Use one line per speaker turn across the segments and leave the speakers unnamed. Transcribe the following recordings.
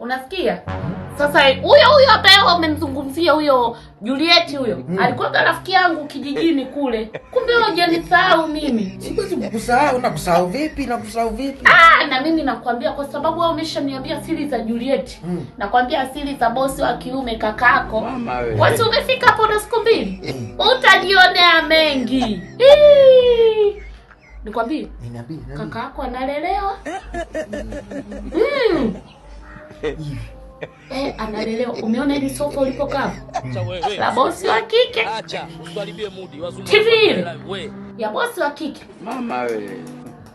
Unasikia? Sasa huyo huyo ambaye umemzungumzia huyo Juliet huyo alikuwa rafiki yangu kijijini kule. Kumbe wewe hujanisahau mimi.
Siwezi kukusahau. Nakusahau vipi? Nakusahau vipi?
Ah, na mimi nakwambia kwa sababu wewe umeshaniambia siri za Juliet. Nakwambia siri za bosi wa kiume kakako.
Mama wewe.
Wasi umefika hapo na siku 2. Utajionea mengi. Hii. Nikwambie,
Niambie.
kaka yako analelewa. Analelewa. Umeona ile sofa ulipokaa? La bosi wa kike.
Acha, usiharibie mudi. Wazungu
TV ile.
We.
Ya bosi wa kike.
Mama wewe.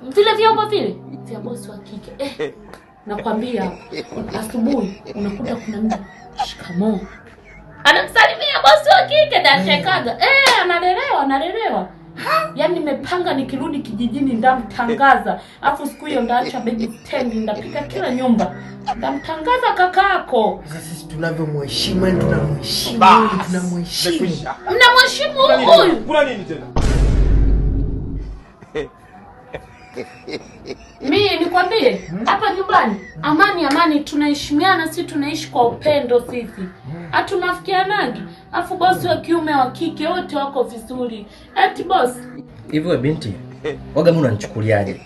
Vile vyombo vile vya bosi wa kike. Nakwambia asubuhi unakuta kuna mtu shikamoo. Anamsalimia bosi wa kike na chekaga. Analelewa, analelewa. Yaani nimepanga nikirudi kijijini ndamtangaza. Alafu siku hiyo ndaacha baby stand, ndapika kila nyumba. Ndamtangaza kakako.
Sasa sisi tunavyomheshimu, yani tunamheshimu, tunamheshimu.
Mnamheshimu huyu?
Kuna nini tena?
Mimi nikwambie hapa nyumbani amani, amani, tunaheshimiana, si tunaishi kwa upendo sisi. Hatunafikianagi. Afu bosi wa kiume wa kike wote wako vizuri. Eti bosi.
Hivi wewe binti, waga mimi unanichukuliaje?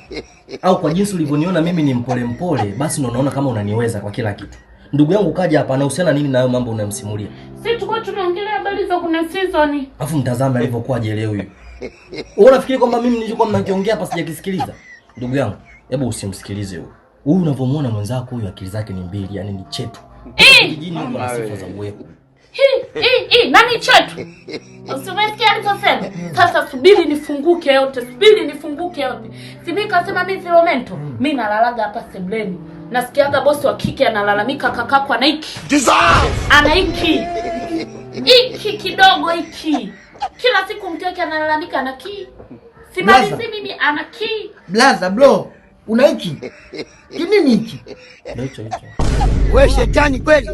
Au kwa jinsi ulivyoniona mimi ni mpole mpole, basi ndo unaona kama unaniweza kwa kila kitu. Ndugu yangu kaja hapa anahusiana nini na hayo mambo unamsimulia?
Si tulikuwa tunaongelea habari za kuna season.
Alafu mtazame alivyokuwa jele huyu. Wewe unafikiri kwamba mimi nilichokuwa mnakiongea hapa sijakisikiliza? Ndugu yangu, hebu usimsikilize huyu. Huyu unavyomuona mwenzako huyu akili zake ni mbili, yani ni chetu. Kijijini huko na sifa za uwepo.
Hii, nani chetu? Usimesikia alichosema? Sasa subiri nifunguke yote, subiri nifunguke yote. Si mimi kasema mimi Filomento, mimi nalalaga hapa sebuleni. Nasikiaga bosi wa kike analalamika kakako ana hiki. Ana hiki. Hiki kidogo hiki. Kila siku mke wake analalamika ana ki. Simalizi
Blaza.
mimi ana ki.
Blaza bro, una hiki? Kinini hiki?
Ndio hicho hicho.
Wewe shetani kweli.